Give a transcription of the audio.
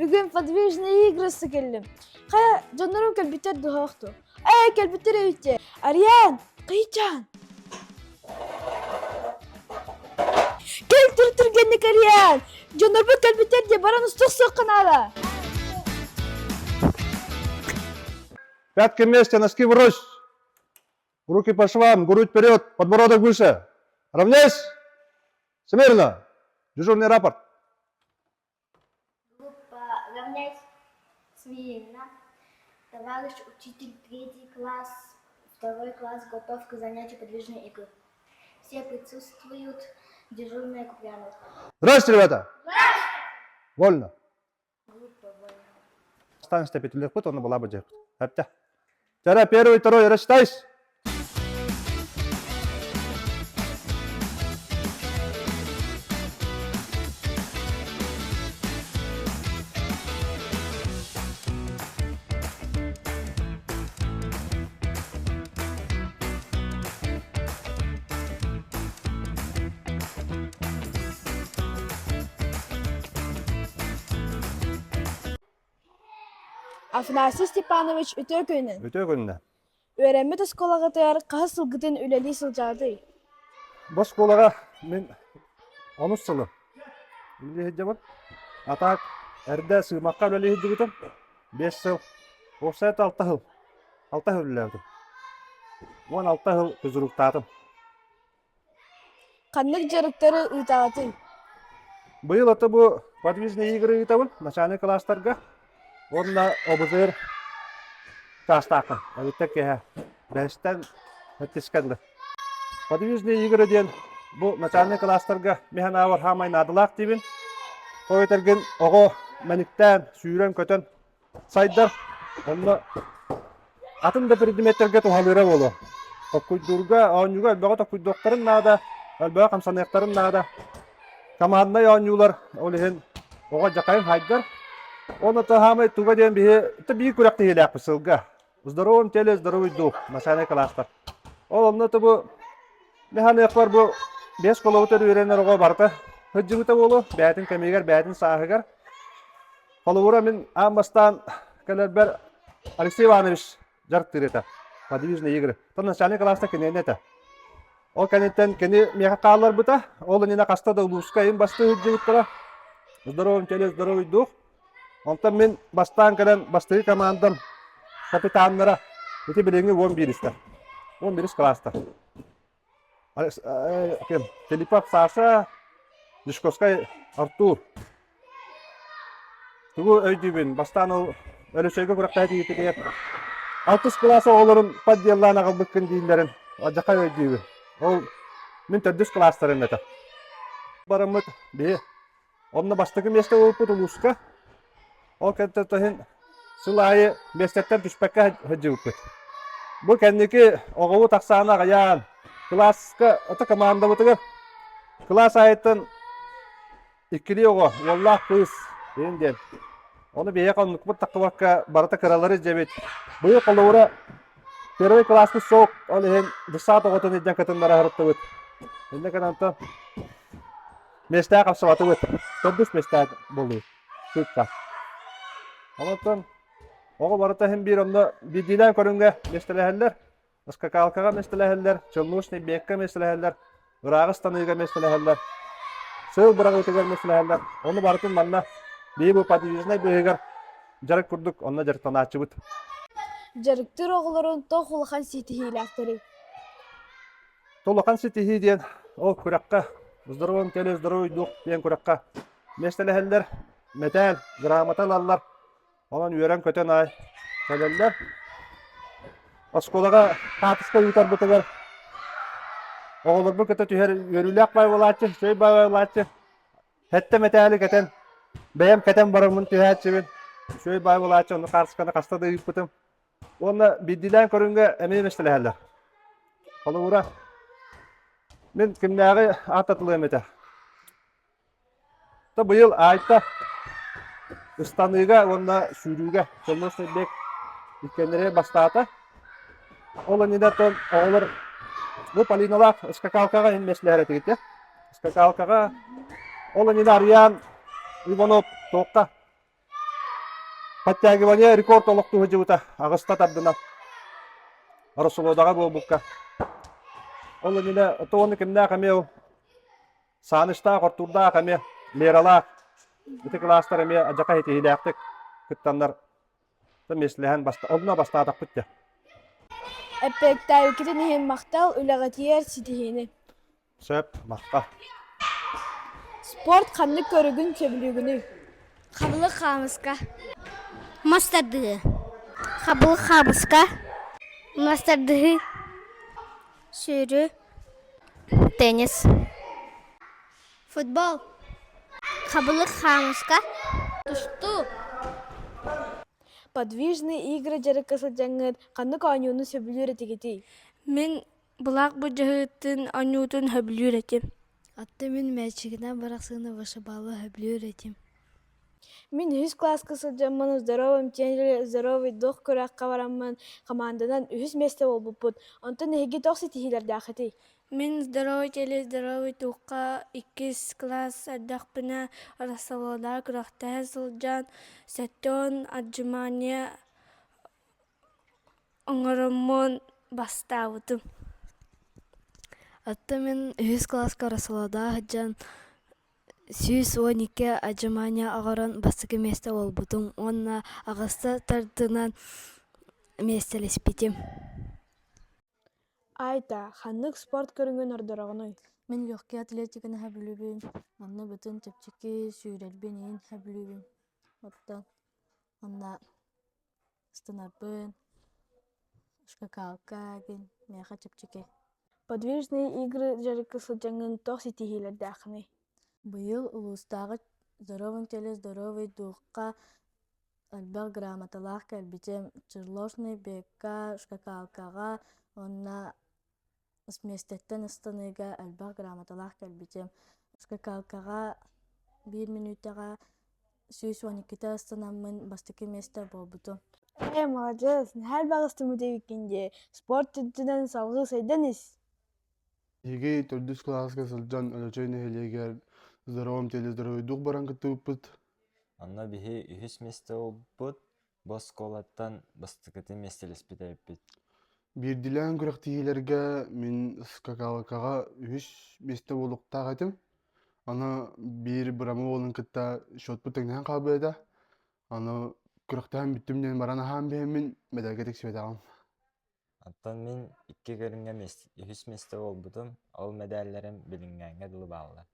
Бүгүн подвижные игры кэллим. Хайа, дьоннорум кэлбиттэр дуһаахту. Ээ, кэлбиттэр эбит Ариан, Кыйчаан. Кэл тур түргэнник Ариан! Дьоннорбут кэлбиттэр диye баран устух суохха наада. Пятки вместе, носки врозь. Руки по швам, грудь вперед, подбородок выше. Равняйсь! Смирно! Дежурный рапорт. Группа «Равняйсь смирно». Товарищ учитель, третий класс, второй класс готов к занятию подвижной игры. Все присутствуют. Дежурная Купрянова. Здравствуйте, ребята! Вольно. Группа вольно. Станция петелек он была бы Әпті. Тара, первый, второй, рассчитайся. Афанасий Степанович үтүө күнүн! Үтүө күнүнэн. Үөрэммит оскуолаҕытыгар хаһыс сылгытын үлэлии сылдьаҕытый? Бу оскуолаҕа мин онус сылым үлэлии сылдьабын. А так эрдэ Сыымахха үлэлии сылдьыбытым. 5 сыл. Уопсайа алта сыл. Алта сыл үлэлээбитим. 16 сыл физруктаатым. Ханнык дьарыктары ыытаҕытый? Быйыл аты бу подвижные игры ыытабын начальнай кылаастарга уонна ОБЗР таастаахпын. Эбиттэр киэһэ бэһистэн сэттискэ дылы. Подвижные игры диэн бу начальнай кылаастарга мин санаабар хаамай наадалаах диибин. Ол этэргин оҕо мэниктээн, сүүрэн-көтөн сайдар. Онно атын да предметтэргэ туһалыыра буолуо. Токкуйдуурга, оонньууга элбэҕи токкуйдуохтарын наада, элбэҕи хамсаныахтарын наада. Команднай оонньуулар, ол иһин оҕо дьакайын хайдар. Оны таһаамай туга диэн биһи биир күрэхтэһиилээхпит сылга. В здоровом теле здоровый дух, начальный класстар. Ол онно бу механыахпар бу бес колобутар үөрэнэр оҕо барыта сылдьыбыта буолуо, бээтин кэмигэр, бээтин сааһыгар. Холобура, мин аан бастаан кэлэрбэр Алексей Иванович дьарыктыыр этэ. Подвижные игры. То начальный класста киниэнэ этэ. Ол кэнниттэн кини миэхэ хаалларбыта. Ол иннинэ хаста да улууска им бастыы сылдьыбыттара. Здоровым теле, здоровый дух. Онтон мин бастаан кэлэн бастакы командам капитаннара ити билиҥҥи 11-истэр. 11 класстар. Ким? Филиппов Саша, Дьячковскай Артур. Тугу өйдүүбүн, бастаан ол Өлөчөйгө күрэхтэһэ тиийбитигэр алтыс кылаас оҕолорун подделлаан аҕалбыккын дииллэрин алдьархай өйдүүбүн. Ол мин төрдүс кылаастарым этэ. Бараммыт биһи Онно бастакы миэстэ ылбыппыт улууска. Ол кэнниттэн сыл аайы миэстэттэн түспэккэ сылдьыбыппыт. Бу кэнники оҕобут ахсаана аҕыйаан, кылааска ото командабытыгар кылаас аайыттан иккилии оҕо, уоллаах кыыс диэн диэн. Ону биһиэхэ оннукпут таххыбакка барыта кыралары дьэбит. Быйыл холобура первый класспыт суох, ол иһин десант оҕотун илдьэн кытыннара сырыттыбыт. Иннэ гынан Миэстэҕэ хапсыбатыбыт. Төрдүс миэстэҕэ буоллубут. Сыыкка. Онтон оҕо барыта иһин биир онно биирдиилээн көрүҥҥэ миэстэлэһэллэр. Скакалкаҕа миэстэлэһэллэр, челночный бегка миэстэлэһэллэр, ырааҕы ыстаныыга миэстэлэһэллэр, сыал быраҕыытыгар миэстэлэһэллэр. Ону барытын манна биһи бу подвижнай быыһыгар дьарык курдук онно дьарыктанааччыбыт. Дьарыктыыр оҕолорун туох улахан ситиһиилээхтэрий? Улахан ситиһии диэн ол күрэххэ В здоровом теле здоровый дух диэн күрэххэ миэстэлэһэллэр, мэтээл, грамота ылаллар. Онон үөрэн-көтөн аай кэлэллэр. Оскуолаҕа хаартыска ыытарбытыгар оҕолорбун кытта түһэр үөрүүлээх баай буолааччы, үчүгэй баай буолааччы. Сэттэ мэтээли кэтэн, бэйэм кэтэн бараммын түһээччибин. Үчүгэй баай буолааччы, онно хаартысканы хаста да ыыппытым. Уонна биирдиилээн көрүҥҥэ эмиэ миэстэлэһэллэр. Холобура, мин кимнээҕи ааттатылыам этэ. То быйыл Айта ыстаныыга уонна сүүрүүгэ Челночный бег иккиэннэри бастаата. Ол иннинэ тон оҕолор бу Полиналаах скакалкаҕа иһин миэстэлэһэр этигит ээ. Скакалкаҕа ол иннинэ Арыйаан Иванов туохха? Подтягивание рекорд олохтуу сылдьыбыта аҕыста тардынан Росолодаҕа буолбукка. Ол иннинэ тоҕону кимнээх эмиэ ол Сааныштаах, Ортуурдаах эмиэ, Лералаах ити кылаастар эмиэ адьака ситиһиилээхтик кыттаннар миэстэлэһэн онно бастаатахпыт дьэ. Эппиэттээбиккитин иһин махтал, үлэҕитигэр ситиһиини. Сөп, махтал. Спорт ханнык көрүгүн сөбүлүүгүнүй? Хабылык хаамыска. Мас тардыһыы. Хабылык хаамыска. Мас тардыһыы. Сүүрүү. Теннис. Футбол. Хабылык хаамыска. Тустуу. Подвижные игры дьарыкка сылдьаҥҥыт ханнык оонньууну сөбүлүүр этигитий? Мин былаах былдьаһыытын оонньуутун сөбүлүүр этим. Атты мин мээчигинэн барахсыны вышибалы сөбүлүүр этим. Мин үһүс кылааска сылдьаммын В здоровом теле здоровый дух күрэххэ бараммын хамаанданан үһүс миэстэ буолбуппут. Онтон эһиги туох ситиһиилэрдээххитий? Мин здоровый теле здоровый духха иккис кылаас эрдэхпинэ Росолодаҕа күрэхтэһэ сылдьан 70 отжимание оҥороммун бастаабытым. Атты мин үһүс кылааска Росолодаҕа сылдьан 112 отжимание оҥорон бастакы миэстэ буолбутум уонна аҕыста тардынан миэстэлэспитим. Айта, ханнык спорт көрүҥүн ордороҕунуй? Мин легкий атлетиканы сөбүлүүбүн, манна бытын чэпчэки сүүрэрбин иһин сөбүлүүбүн. Оттон манна ыстанарбын, скакалка гин миэхэ чэпчэки. Подвижные игры дьарыкка сылдьаҥҥын туох ситиһиилэрдээххиний? Быйыл улуустааҕы «Здоровый теле, здоровый духха» элбэх грамоталаах кэлбитим. Черлошный бекка, скакалкаҕа уонна миэстэттэн ыстаныыга элбэх грамоталаах кэлбитим. Скакалкаҕа биир мүнүүтэҕэ 112-тэ ыстанаммын бастакы миэстэ буолбутум. Ээ, маладьыас, наһаа элбэх ыстаммыт эбиккин дии. Спорт үрдүнэн салгыы сайдан ис. Биһиги төрдүс кылааска сылдьан Өлөчөй нэһилиэгэр «Здоровом теле здоровый дух» баран кыттыбыппыт. Онно биһи үһүс миэстэ буолбут, бу оскуолаттан бастакытын миэстэлэспит эбиппит. Биирдиилээн күрэхтэһиилэргэ мин скакалкаҕа үһүс миэстэ буолуохтаах этим. Аны биир бырама уолун кытта счетпут тэҥнэһэн хаалбыт этэ. Аны күрэхтэһэн бүттүм диэн баран аһаан биһэммин мэдээлгэ тиксибэтэҕим. Оттон мин икки көрүҥҥэ үһүс миэстэ буолбутум, ол мэдээллэрим билиҥҥээҥҥэ дылы бааллар.